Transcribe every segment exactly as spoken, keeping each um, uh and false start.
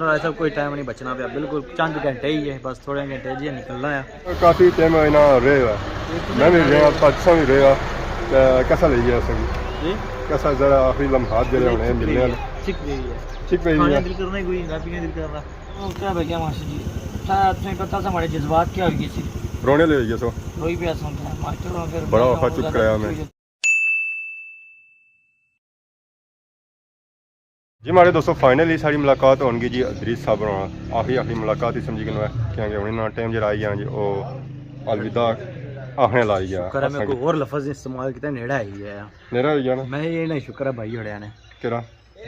راج صاحب، کوئی ٹائم نہیں بچنا پیا، بالکل چند گھنٹے ہی ہے، بس تھوڑے گھنٹے جی نکلنا ہے۔ کافی ٹائم انہاں رہے ہوا، میں بھی رہا، پاکستان بھی رہا، تے کیسا لگی گیا اساں کی؟ جی؟ کیسا ذرا آخری لمحات جڑے ہونے ہیں ملنے والے؟ ٹھیک پئی ہے۔ ٹھیک پئی ہے۔ کھانے دل کرنا ہی کوئی، نہ پینے دل کرنا۔ او کیا بھائی، کیا ماشاء جی؟ تھا تھیں پتہ سا ہمارے جذبات کیا ہوئی گئے سی؟ رونے لے ہوئی گئے سو۔ روئی پیا سن، ماسٹر ہوں پھر بڑا اوکھا چپ کرایا میں۔ جی ماڑے دوستو، فائنلی ساڑی ملاقات ہون گئی جی ادریس صاحب ہونا۔ آخری آخری ملاقات ہی سمجھی کنو ہے، کیونکہ ہن انہاں ٹائم جڑا آئی گیا جی، او الوداع آخنے لائی گیا۔ شکر ہے میں کوئی ہور لفظ استعمال کیتا، نیڑا آئی گیا۔ نیڑا ہوئی گیا نا؟ میں یہ نہیں، شکر ہے بھائی ہوڑیا نے۔ کیڑا؟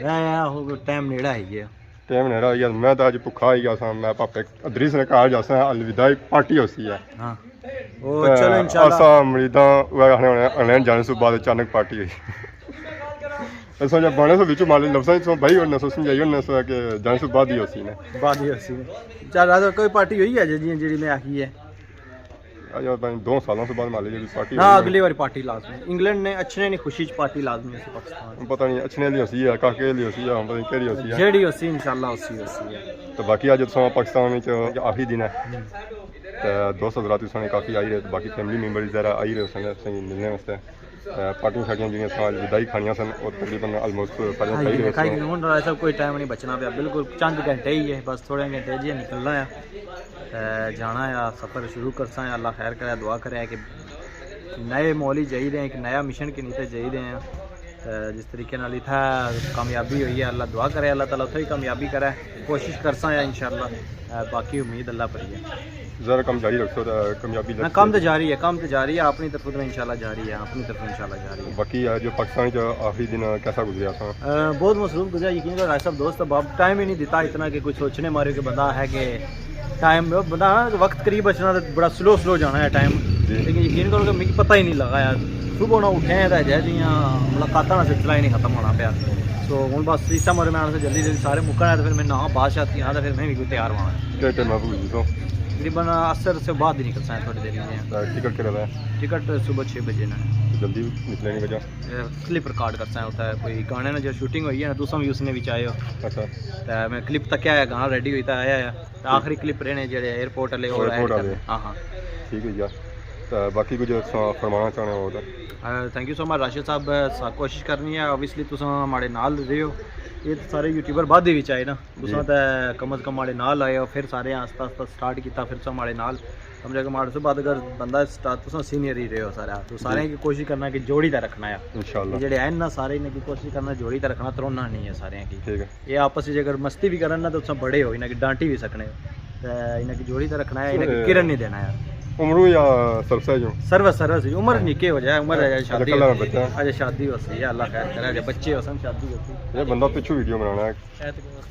میں آیا ہو ٹائم نیڑا آئی گیا۔ ٹائم نیڑا ہوئی گیا، میں تو اج بھکھا ہوئی گیا سا، میں پاپے ادریس نے گھر جاسا، الوداعی پارٹی ہوسی ہے۔ ہاں۔ او تے چلو انشاءاللہ۔ اساں مریداں وہ آخنے ہونے انگلینڈ جانے سے بعد اچانک پارٹی ہوئی۔ اساں جب بانے سو وچوں مالے لفظاں وچ سو بھائی ہونے سو سمجھائی ہونے سو کہ جانے سے بعد ہی ہوسی نے۔ بعد ہی ہوسی نے۔ چل، راجہ کوئی پارٹی ہوئی ہے جی، جی، جیڑی میں آخی ہے؟ اجے پتہ نہیں، دو سالاں سے بعد مالے جیڑی پارٹی نہ، ہوئی ہے۔ اگلی واری پارٹی لازمی۔ انگلینڈ نے اچھنے نی خوشی چ پارٹی لازمی ہوسی پاکستان۔ پتہ نہیں اچھنے لی ہوسی ہے، کاکے لی ہوسی ہے، پتہ نہیں کیڑی ہوسی ہے۔ جیڑی ہوسی انشاءاللہ ہوسی، ہوسی ہے۔ تو باقی اج تساں پاکستان وچ آخری دن ہے۔ تے دوست حضرات اس نے کافی آئی رہے، باقی فیملی ممبر ذرا آئی رہے اس نے ملنے واسطے۔ تے پارٹیاں شارٹیاں جیڑیاں ساں الوداعی کھانیاں سن، او تقریباً آلموسٹ ساریاں کھائی کھائی گئے گئے، کھائی سن۔ گئے۔ ہن راج صاحب کوئی ٹائم نہیں بچنا پیا، بالکل چند گھنٹے ہی ہے، بس تھوڑے گھنٹے جی نکلنا ہے۔ تے جانا ہے، سفر شروع کرساں، اللہ خیر کرے، دعا کرے کہ نئے ماحول ہی جائی رہے ہیں، ایک نیا مشن کے نیچے جائی رہے ہیں۔ تے جس طریقے نال اتھا کامیابی ہوئی ہے، اللہ دعا کرے، اللہ تعالیٰ اتھا ہی کامیابی کرے، کوشش کرساں یا انشاءاللہ، اے، باقی امید اللہ پر ہی ہے۔ ذرا کم جاری رکھو تے کامیابی نہ، لگسی کم ہے۔ تے جاری ہے، کم تے جاری ہے، اپنی طرف تو انشاءاللہ جاری ہے، اپنی طرف انشاءاللہ جاری ہے۔ باقی اے جو پاکستان چ آخری دن کیسا گزریا تھا؟ اے، بہت مصروف گزریا، یقین کرو راج صاحب، دوست احباب ٹائم ہی نہیں دیتا اتنا کہ کوئی سوچنے مارے کہ بندہ ہے کہ ٹائم، بندہ نا کہ وقت قریب اچھنا تے بڑا سلو سلو جانا ہے ٹائم۔ جی۔ لیکن یقین کرو کہ مجھے پتہ ہی نہیں لگا یار، صبح نہ اٹھے ہیں تے جے جیاں ملاقاتاں نا سلسلہ ہی نہیں ختم ہونا پیا۔ سو ہن بس اس عمر میں آنا سے جلدی جلدی سارے مکن ہے تے پھر میں نہ بادشاہ کی آنا تے پھر میں بھی کوئی تیار ہونا۔ کیا ٹائم ہے بھول جی سو؟ تقریباً عصر سے بعد ہی نکلساں تھوڑی دیر ہی ہے۔ تے ٹکٹ کہڑا ہے؟ ٹکٹ صبح چھ بجے نا۔ جلدی نکلنے کی وجہ؟ اے، کلپ ریکارڈ کرساں اتھے، کوئی گانے نا جو شوٹنگ ہوئی ہے نا، تساں بھی اس نے وچ آئے ہو۔ اچھا۔ تے میں کلپ تکیا ہے، گانا ریڈی ہوئی تے آیا ہے۔ تے آخری کلپ رہنے جڑے ایئرپورٹ والے، او ایئرپورٹ ایڈ والے۔ کرنے۔ ہاں، ہاں۔ ٹھیک ہے یار۔ تے باقی کچھ تساں فرمانا چاہنے ہو تے؟ اے، تھینک یو سو مچ راشد صاحب، اساں کوشش کرنی ہے، اوبیسلی تساں ماڑے نال رہے ہو۔ یہ سارے یوٹیوبر بعد دے وچ آئے نا، جی۔ تساں تے کم از کم ماڑے نال آئے ہو، پھر سارے آہستہ آہستہ سٹارٹ کیتا، پھر تساں ماڑے نال کم سے کم آٹھ سو بعد اگر بندہ سٹا-، تساں سینئر ہی رہے ہو سارا، تو سارے جی۔ کی کوشش کرنا کہ جوڑی تے رکھنا ہے۔ انشاءاللہ۔ یہ جڑے ہیں نا سارے، انہیں کی کوشش کرنا جوڑی تے رکھنا، تروڑنا نہیں ہے سارے کی۔ ٹھیک ہے۔ یہ آپس وچ اگر مستی بھی کرن نا تو تساں بڑے ہو، انہیں کی ڈانٹی بھی سکنے ہو۔ تے انہیں کی جوڑی تے رکھنا ہے، انہیں کی سو کرن نہیں دینا ہے۔ عمرو یا سرسا جو؟ سروس، سروس، عمر ہاں۔ نکے ہو جائے، عمر اچھا، ہے شادی کلا ہونی۔ بچہ۔ اچھا، شادی ہو سی، اللہ خیر کرے، اچھا، بچے ہو سن، شادی ہو سی۔ یہ بندہ پچھو ویڈیو بنانا ہے۔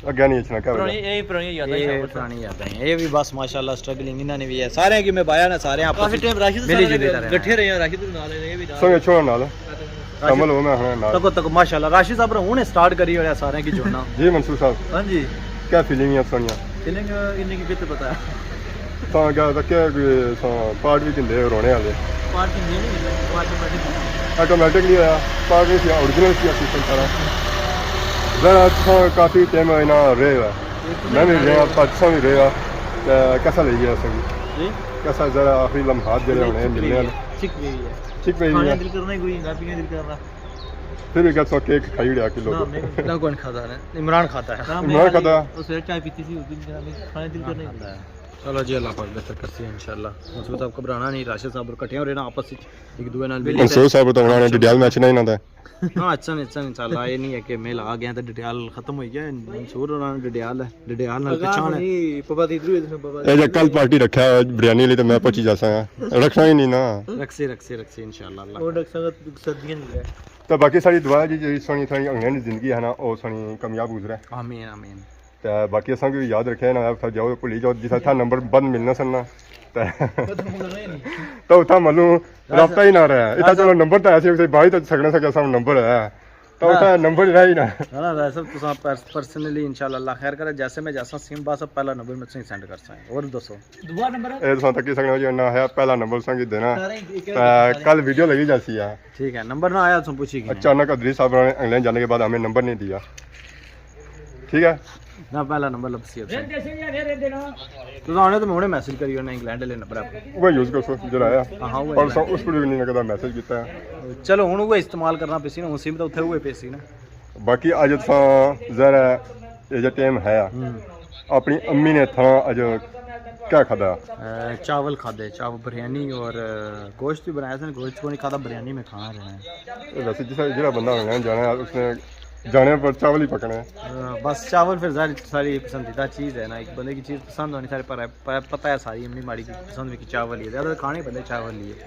اگے نہیں اچھنا، کیا وجہ؟ پرانی، یہ پرانی یاداں ہیں، یہ پرانی یاداں ہیں۔ یہ بھی بس ماشاءاللہ سٹرگلنگ انہاں نے بھی ہے۔ سارے کی میں بایا نا، سارے آپس کافی ٹائم راشد ملی صاحب جلی نے طرح کٹھے رہے ہیں، راشد نال ہیں، یہ بھی نال سنگے ہیں۔ چھوڑ نال۔ راشد شامل ہو میں ہاں نال۔ تکو، تکو، ماشاءاللہ، راشد صاحب نے ہن سٹارٹ کری ہویا سارے کی جوڑنا۔ جی منصور صاحب۔ ہاں جی۔ کیا فیلنگ ہے سنیا؟ فیلنگ انہیں کی کتنے پتا ہے؟ تاں کیا، تاں کیا کوئی سا پارٹ بھی کھندے رونے والے؟ پارٹ کھندے نہیں، پارٹ آٹومیٹک۔ آٹومیٹک نہیں ہویا، پارٹ نہیں سی، اوریجنل سی سسٹم سارا۔ ذرا اتھاں کافی ٹائم انہاں رہے ہوئے۔ میں بھی رہا، پاکستان بھی رہا۔ تے کیسا لگی گیا سنگی؟ جی؟ کیسا ذرا آخری لمحات جڑے ہونے ٹھیک ملنے پئی والے؟ ہے، ٹھیک پئی ہے۔ ٹھیک پئی کھانے ہے۔ دل کرنا ہی کوئی، نہ پینے دل کرنا۔ پھر بھی کیا سو کیک کھائی اڑیا کلو نہ، تو۔ میں نہ کون کھاتا ہے، عمران کھاتا ہے۔ نہ، عمران میں کھاتا؟ اس ویلے چائے پیتی سی، اس دن کھانے دل کرنا ہی کوئی۔ چلو جی، اللہ پاک بہتر کرسی انشاءاللہ۔ منصور صاحب گھبرانا نہیں، راشد صاحب اور کٹھے ہو رہے نا آپس وچ، ایک دوے نال مل۔ منصور صاحب تو انہاں نے ڈڈیال میچ نہیں نہ تھا۔ ہاں، اچھا نہیں، اچھا نہیں، انشاءاللہ، یہ نہیں ہے کہ میل آ گیا تے ڈڈیال ختم ہوئی گیا، منصور اور ڈڈیال ہے، ڈڈیال نال پچھان ہے۔ نہیں، پابا دی ادھر ہی، پابا دی اے جے کل پارٹی رکھیا بریانی لی تے میں پہنچی جاساں، رکھنا ہی نہیں نا۔ رکھسے، رکھسے، رکھسے انشاءاللہ، اللہ۔ اور ڈاکٹر صاحب سردیاں نہیں ہے۔ تے باقی ساری دعا ہے جی، جیڑی سوہنی ساڑی انگلینڈ دی زندگی ہے نا، او سوہنی کامیاب گزرے۔ آمین، آمین۔ تے باقی اساں کی یاد رکھیا نا، اتھا جاؤ، بھلی جاؤ، جتھا اتھا نمبر بند ملنا سن نا۔ تے تے اتھا ملوں رابطہ ہی نہ رہیا۔ اتھا چلو نمبر تے ایسے، اسے بھائی تے سکنے سکے سب نمبر ہے۔ تے اتھا نمبر رہ ہی نہ۔ نہ، نہ، راج صاحب، تساں پرس-، پرسنلی انشاءاللہ اللہ خیر کرے، جیسے میں جیسا سیم بس پہلا نمبر میں تساں سینڈ کرساں۔ اور دسو۔ دعا نمبر؟ اے تساں تکی سکنے ہو جی، نہ ہے پہلا نمبر تساں کی دینا۔ سارے ایک، ایک تے کل ویڈیو لگی جاسی ہے۔ ٹھیک ہے، نمبر نہ آیا تو پوچھی کی نہیں؟ اچانک ادریس صاحب نے انگلینڈ جانے کے بعد ہمیں نمبر نہیں دیا۔ ٹھیک ہے؟ نہ، پہلا نمبر لبسی ہے۔ تساں آنے تو میں ہنے میسج کری اوڑنا انگلینڈ والے نمبر اپر۔ وہ یوز کرسو جڑا آیا۔ ہاں، ہاں، وہ پر اساں اس پر بھی نہیں کدا میسج کیتا ہے۔ چلو، ہن وہ استعمال کرنا پیسی نا، ہن سم تو اتھے ہوئے پیسی نا۔ باقی اج تساں ظاہر ہے، یہ جو ٹائم ہے، ہوں۔ اپنی امی نے تھا اج کیا کھادا؟ اے، چاول کھادے، چاول بریانی اور، اے، گوشت بھی بنایا تھا، گوشت کو نہیں کھادا، بریانی میں کھانا رہنا ہے۔ ویسے جس جڑا بندہ انگلینڈ جانا ہے، اس نے جانے پر چاول ہی پکنے ہیں۔ ہاں، بس چاول پھر ظاہر ساری پسندیدہ چیز ہے نا، ایک بندے کی چیز پسند ہونی سارے پر، پر پتہ ہے ساری امی ماڑی کی پسند بھی کہ چاول ہی ہے، زیادہ کھانے بندے چاول ہی ہے۔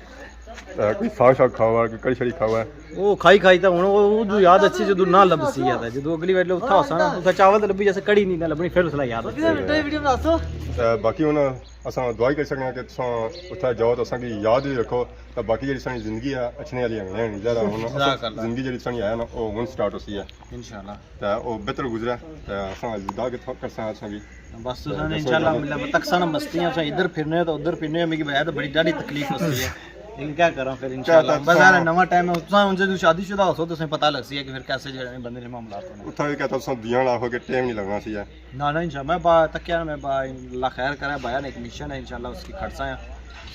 اے، کوئی ساگ شاگ کھاوا ہے، کوئی کڑی شڑی کھاوا ہے۔ وہ کھائی کھائی تاں ہن وہ، وہ جو یاد اچھی جدوں نہ لبسی ہے، جدوں اگلی ویلے اتھا ہوسا نا، اتھا چاول تے لبھی جیسے کڑی نہیں نہ لبنی، پھر اس ویلے یاد اچھی ہے۔ ویڈیو بناسو۔ اے، باقی ہن اساں دعا ہی کری سکنے ہاں کہ تساں اتھا جاؤ تو اساں کی یاد بھی رکھو، تے باقی جڑی ساڑی زندگی ہے اچھنے والی ہے، زیادہ ہن جزاک اللہ۔ زندگی جڑی ساڑی ہے نا، وہ ہن سٹارٹ ہوسی ہے۔ انشاءاللہ۔ تے او بہتر گزرے، تے اساں وداع کتھاں کرساں اساں کی۔ بس تے تساں نے دسو انشاءاللہ یار۔ ملے، تکساں نا مستیاں، اساں ادھر پھرنے تو ادھر پھرنے، میکی بہت بڑی ڈاڈی تکلیف ہوسی ہے۔ لیکن کیا کراں پھر، کیا انشاءاللہ۔ تکساں بس یار نا۔ نواں ٹائم ہے، تساں ہن جدوں شادی شدہ ہوسو، تساں پتہ لگسی ہے کہ پھر کیسے جڑے نے بندے نے معاملات ہونے۔ اتھا بھی کہتا تساں دیاں لاکھو کہ ٹائم نہیں لگنا سی ہے۔ نہ، نہ، انشاءاللہ، میں با تکیا نا، میں با اللہ خیر کرے، بایا نے ایک مشن ہے، انشاءاللہ اس کی کھڑساں ہے۔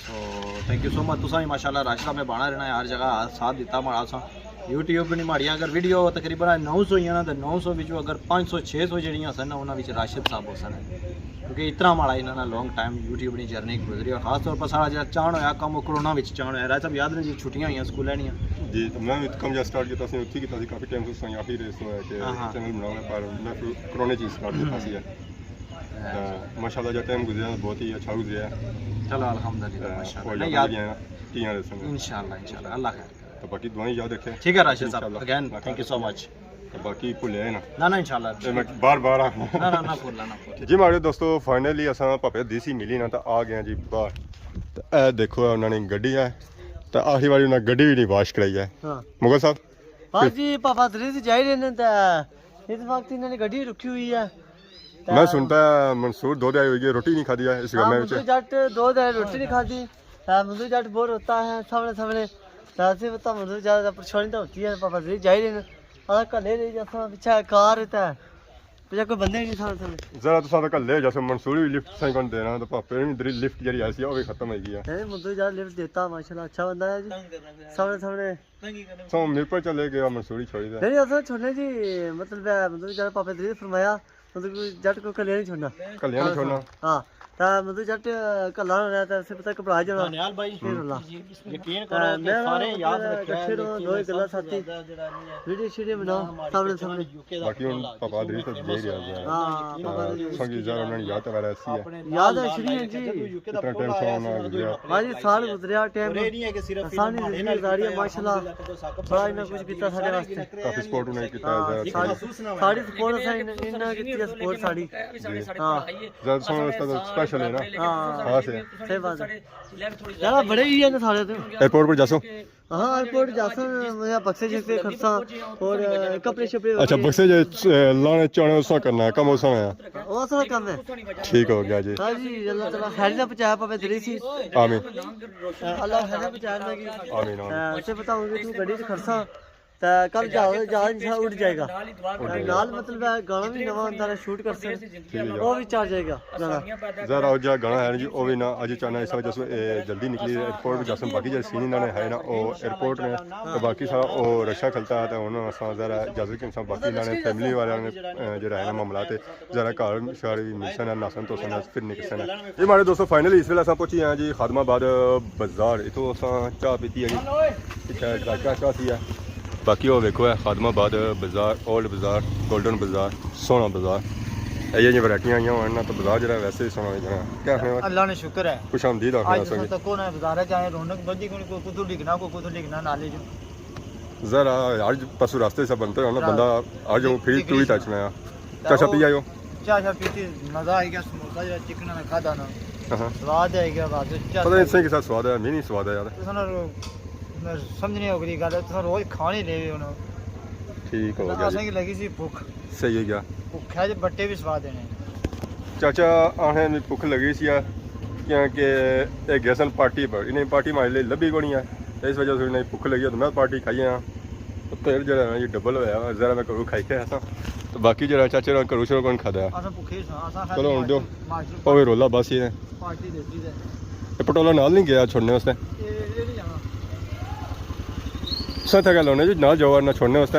تو thank you so much، تساں بھی ماشاءاللہ راشد صاحب نے بانا رہنا ہے، ہر جگہ ساتھ دیتا ماڑا سا۔ یوٹیوب نہیں ماڑیاں، اگر ویڈیو تقریباً نو سو ہی ہے نا، تو نو سو وچوں اگر پانچ سو، چھ سو جڑیاں سن نا، انہاں وچ راشد صاحب ہو سن۔ کیونکہ اتنا ماڑا انہاں نا لانگ ٹائم یوٹیوب نی جرنی گزری، اور خاص طور پر ساڑا جڑا چان ہویا کم، او کرونا وچ چان ہویا۔ راشد صاحب یاد نہیں جی، چھٹیاں ہوئیاں سکولیں نیاں۔ جی، میں بھی کم جا سٹارٹ کیتا سی، اتھی کیتا سی، کافی ٹائم سے سائیں آخری ریس ہویا کہ ہاں، ہاں۔ چینل بناؤں، پر میں پھر کرونے چ سٹارٹ کیتا سی۔ ہاں۔ ماشاءاللہ جا ٹائم گزریا، بہت ہی اچھا گزریا۔ چلو الحمدللہ، ہاں، ماشاءاللہ۔ اور نہیں یاد یاد، کیاں ریساں۔ انشاءاللہ، انشاءاللہ، اللہ خیر۔ تو باقی دعائیں یاد رکھے۔ ٹھیک ہے راشد صاحب، انشاءاللہ۔ Again، thank you so much۔ تو باقی بھولے نا۔ نہ، نہ، انشاءاللہ۔ اے میں بار بار آ۔ نہ، نہ، نہ بھولنا، نہ بھولنا۔ جی ماڑے دوستو، فائنلی اساں پاپے دی سی ملی نا، تو آ گئے ہیں جی باہر۔ تو اے دیکھو، انہاں نے گڈی ہے، تو آخری واری انہاں گڈی بھی نہیں واش کرائی ہے۔ ہاں۔ مغل صاحب۔ بس جی، پاپا تری سی جائی رہے نے، تے اس وقت انہاں نے گڈی رکھی ہوئی ہے۔ میں سنتا ہے منصور دو دیہاڑے ہوئی گئے، روٹی نہیں کھادی ہے اس ہاں، گرمی وچ۔ منصور جٹ دو دیہاڑے روٹی نہیں کھادی۔ ہاں، منصور جٹ بور ہوتا ہے سامنے سامنے۔ تو اسی پتہ منصور جٹ دا پریشانی تو ہوتی ہے، پاپا جی جائی رہے نے۔ آ کلے رہی جاساں، پچھے کار تے پچھے کوئی بندے ہی نہیں سامنے سامنے۔ ذرا تساں تو کلے جاسو، منصور بھی لفٹ سائیں کون دینا، تو پاپے نے ادھر لفٹ جڑی آئی سی، او بھی ختم ہوئی گئی ہے۔ اے منصور جٹ لفٹ دیتا، ماشاءاللہ اچھا بندہ ہے جی۔ سامنے سامنے۔ سو میر پر چلے گیا منصوری چھوڑی دے۔ نہیں، نہیں، اساں چھوڑنے جی، مطلب ہے، مطلب جڑا پاپے تری فرمایا، مطلب کوئی جٹ کو کلیا نہیں چھوڑنا۔ کلیا نہیں چھوڑنا۔ ہاں، تا مطلب جٹ کلا ہونا ہے، تا اسے پتہ گھبرا جانا۔ دانیال بھائی، پھر اللہ۔ یقین تے کرو کہ میں سارے یاد مطلب رکھیا کٹھے رہو، لیکن دو ہی گلاں سب سے ساتھی۔ زیادہ جڑا نہیں ہے، ویڈیو شیڈیو بناؤ، سامنے سامنے۔ باقی ہن پاپا ادریس تے جائی رہیا ہے۔ ہاں، پاپا ادریس۔ سنگی زیادہ انہاں نے یاد وغیرہ ایسی ہے۔ یاد ہے شری ہے جی۔ اتنا ٹائم سو نہ گزریا۔ بھائی سال گزریا ٹائم۔ آسانی زندگی گزاری ہے ماشاءاللہ۔ بڑا انہاں کچھ کیتا ساڈے واسطے۔ کافی سپورٹ انہاں نے کیتا ہے ہاں، زیادہ۔ ساڑی، ساڑی سپورٹ اساں انہاں، انہاں کیتی ہے سپورٹ ساڑی۔ جی۔ ہاں۔ زیادہ سو اس طرح سپیشل ہے نا۔ ہاں۔ خاص ہے۔ صحیح بات ہے۔ یار بڑے ہی ہیں سارے تو۔ ایئرپورٹ پر جاسو۔ ہاں، ایئرپورٹ جاساں، میں بکسے جکسے کھڑساں اور، اے، کپڑے شپڑے اچھا، ہوئے۔ بکسے جے، اے، لانے چانے اساں کرنا ہے، کم اساں ہے۔ او اساں کم ہے۔ ٹھیک ہو گیا جی۔ ہاں جی، اللہ تعالیٰ خیر نہ پہنچایا پاپے تری سی۔ آمین۔ اللہ خیر نہ پہنچایا میں کی۔ آمین، آمین۔ اے، اسے بتاؤں کہ تو گڈی چ کھڑساں۔ تے کل جہاز، جہاز انشاءاللہ اڈ جائے گا۔ اڈ جائے گا۔ نال مطلب ہے گانا بھی نواں آندا ہے، شوٹ کرسے۔ ٹھیک ہے۔ وہ بھی چڑھ جائے گا گانا۔ ذرا او جا گانا ہے جی، او بھی نہ اج چانا اس وجہ سے، اے، جلدی نکلی ایئرپورٹ بھی جاسن، باقی جڑے سین انہاں نے ہے نا، او ایئرپورٹ نے، تے باقی سارا او رکشہ کھلتا ہے، تے ہن اساں ذرا اجازت کے انسان باقی انہاں نے فیملی والے نے، اے، جڑا ہے نا معاملات ہے، ذرا گھر شہر بھی ملسن، ناسن تو سن، پھر نکلسن۔ جی ماڑے دوستو، فائنلی اس ویلے اساں پہنچی ہیں جی خادم آباد بازار۔ اتھوں اساں چاہ پیتی ہے جی، اتھے ذائقہ چاہ تھی ہے۔ باقی او ویکھو ہے خادم آباد بازار، اولڈ بازار، گولڈن بازار، سوہنا بازار۔ اے جی ورائٹیاں آئیاں ہوئن نا تو بازار جڑا ویسے ہی سوہنا ہوئی جانا۔ کیا آخنے ہو؟ اللہ نے شکر ہے۔ خوش آمدید آخنے ہو۔ تک کون ہے بازار ہے، چاہے رونق بدی کون کو کتھوں ڈگنا، کو کتھوں ڈگنا نالے جو۔ ذرا ہر پاسوں راستے سا بنتے ہونا، بندہ ہر جگہ پھر تو ہی ٹچ نہ آیا۔ چاہ شاہ پی آئے ہو؟ چاہ شاہ پیتی، مزہ آئی گیا، سموسہ جڑا چکن والا کھادا نا۔ ہاں۔ سواد آئی گیا، بس چاہ پتہ نہیں سہی کسا سواد ہے، میں نہیں سواد ہے یار۔ تساں نا رو-، سمجھ نہیں اگلی گل ہے، تساں روز کھانے لے ہونا۔ ٹھیک ہو گیا جی۔ اساں کی لگی سی بھوک۔ صحیح ہو گیا۔ بھوک ہے جی، بٹے بھی سواد دینے۔ چاچا آخنے میں بھوک لگی سی ہے، کیونکہ ایک گئے سن پارٹی پر، انہیں پارٹی مارے لے لبھی کونی ہے، اس وجہ سے انہیں بھوک لگی ہے تو میں پارٹی کھائی ہاں۔ تو پھر جڑا ہے نا یہ ڈبل ہویا، ذرا میں گھروں کھائی کے آیا تھا۔ باقی جیہڑا چاچے ہوراں گھروں شروع کون کھادا ہے۔ اساں بھکھے ساں، اساں خالی چلو ہن دیو۔ ماسٹر، ماسٹر او وی رولا بس ہی ہے۔ پارٹی دیتی ہے۔ اے پٹولا نال نہیں گیا چھوڑنے واسطے؟ اے، اے نہیں جانا۔ سا تھا گل ہونے جی، نال جاؤ نہ چھوڑنے واسطے۔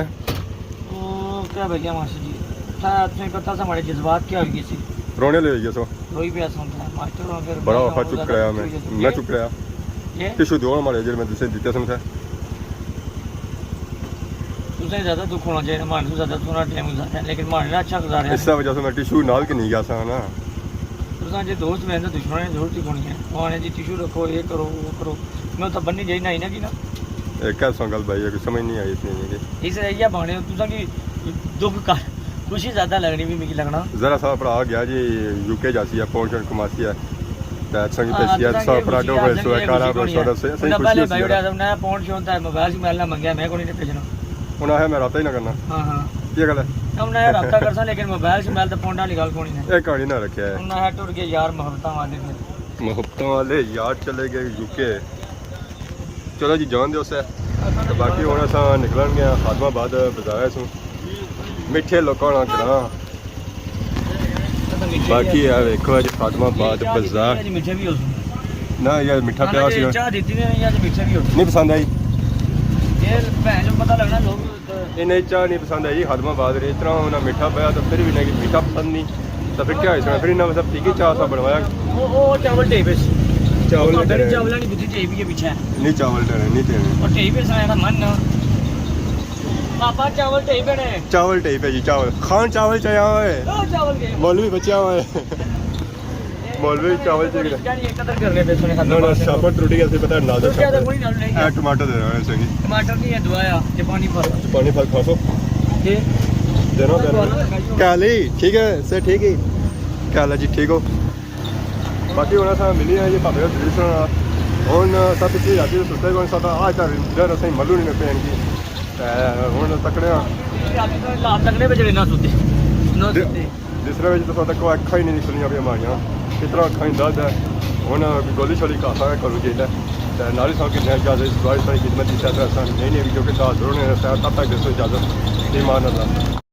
او کیا بھیا ماسٹر جی، تھا تساں پتہ سا ہمارے جذبات کیا ہوئی گئے سی۔ رونے لے ہوئی گیا سو۔ روئی پیا سن تھا ماسٹر، ہن پھر بڑا میں اوکھا چپ کرایا میں، میں چپ کرایا۔ جی؟ ٹشو دیو ہمارے جیہڑے میں تساں دیتے سن تھا۔ تساں زیادہ دکھ ہونا چاہیے، مہاڑے تو زیادہ تھوڑا ٹائم گزاریا، لیکن مہاڑے نے اچھا گزاریا۔ اس وجہ سے میں ٹشو نال کے نہیں گیا سا نا۔ تساں جے دوست میں تو دشمن نے ضرورت ہی کونی ہے۔ مہاڑے جی ٹشو رکھو، یہ کرو، وہ کرو۔ میں تو بنی جائی نہ ہی نہ کی نا۔ اے کیسا گل بھائی، کوئی سمجھ نہیں آئی اتنی جی۔ اس ایہا بہانے تساں کی دکھ کر خوشی زیادہ لگنی بھی میکی لگنا۔ ذرا سا بھرا گیا جی، یو کے جاسی ہے، پہنچ کماسی ہے۔ تے اساں کی ہاں، بھیجی ہے، تساں سو کی پراٹو بھیجی ہے، سو ہے، کارا سنگی بھیجو، سو ہے، سو ہے، سنگی نہ پہلے خوشی ہے۔ بھائی ڈا نہ پہنچ ہوتا ہے، موبائل شوبائل نہ منگیا، میں کوئی نہیں بھیجنا۔ انہاں ہے میں رابطہ ہی نہ کرنا۔ ہاں، ہاں۔ یہ گل ہے۔ انہاں ہے رابطہ کرساں، لیکن موبائل شوبائل تے پونڈا والی گل کونی ہے۔ یہ کہانی نہ رکھیا ہے۔ انہاں ہے ٹر گئے یار محبتاں والے پھر۔ محبتاں والے یار چلے گئے یو کے۔ چلو جی، جان دیو سے۔ تے باقی ہن اساں نکلن گئے آں خادم آباد بازار سوں۔ میٹھے لوکاں والا گراں۔ باقی اے ویکھو اج خادم آباد بازار۔ اج میٹھے بھی ہو سن۔ نہ یار، میٹھا نہ، پیا سی۔ چاہ دیتی نے، اج میٹھے بھی ہو سن۔ نہیں پسند آئی۔ یہ بھین جو پتہ لگنا لوگ۔ انہیں چاہ نہیں پسند آئی، خادم آباد نے اتنا انہاں میٹھا پایا تو پھر بھی انہیں کی میٹھا پسند نہیں۔ تو پھر کیا ہوئی سکنا؟ پھر انہاں واسطے ٹکی چاہ سا بنوایا۔ وہ، وہ چاول ٹھیک ہے۔ چاول وہ پتہ نہیں، نہیں چاول والی بجھی ٹھیک بھی ہے پیچھے۔ نہیں، چاول ٹھیک نہیں، ٹھیک نہیں۔ وہ ٹھیک بھی سنا من۔ پاپا چاول ٹھیک بنے۔ چاول ٹھیک ہے جی، چاول۔ خان چاول چاہیا ہوئے۔ وہ چاول کے؟ مولوی بچیا ہوئے۔ مولوی چاول چاہیے۔ نہ، نہ، شاپر ترٹی گیا سی، پتہ ہے، اندازہ شاپر۔ اے ٹماٹر دے رہے ہیں سنگی۔ ٹماٹر نہیں ہے، دعا ہے، جاپانی پھل۔ جاپانی پھل کھا سو؟ جی۔ دینا پینا۔ کیا حال ہے؟ ٹھیک ہے، سر ٹھیک ہے۔ کیا حال ہے جی، ٹھیک ہو؟ باقی ہن اساں ملی آں جی بھابے دلیپ سنگھ نال۔ ہن اساں پچھلی راتی ستے کون سا تھا، آج تک ڈر اساں ملو نہیں پین کی۔ تے ہن تکڑے آں۔ رات تکڑے بجے نہ ستے۔ نہ ستے۔ جس طرح وچ تساں تکو اکھاں ہی نہیں نکلیاں پیا ماڑیاں، اتنا اکھاں ہی درد ہے۔ ہن گولی شولی کھاساں گھروں جیلے۔ تے نال ہی ساں کتنے اجازت، بڑی ساری خدمت دی شاید اساں نئی نئی ویڈیو کے ساتھ ضرور نے رساں، تب تک دیسو اجازت۔ ایمان اللہ۔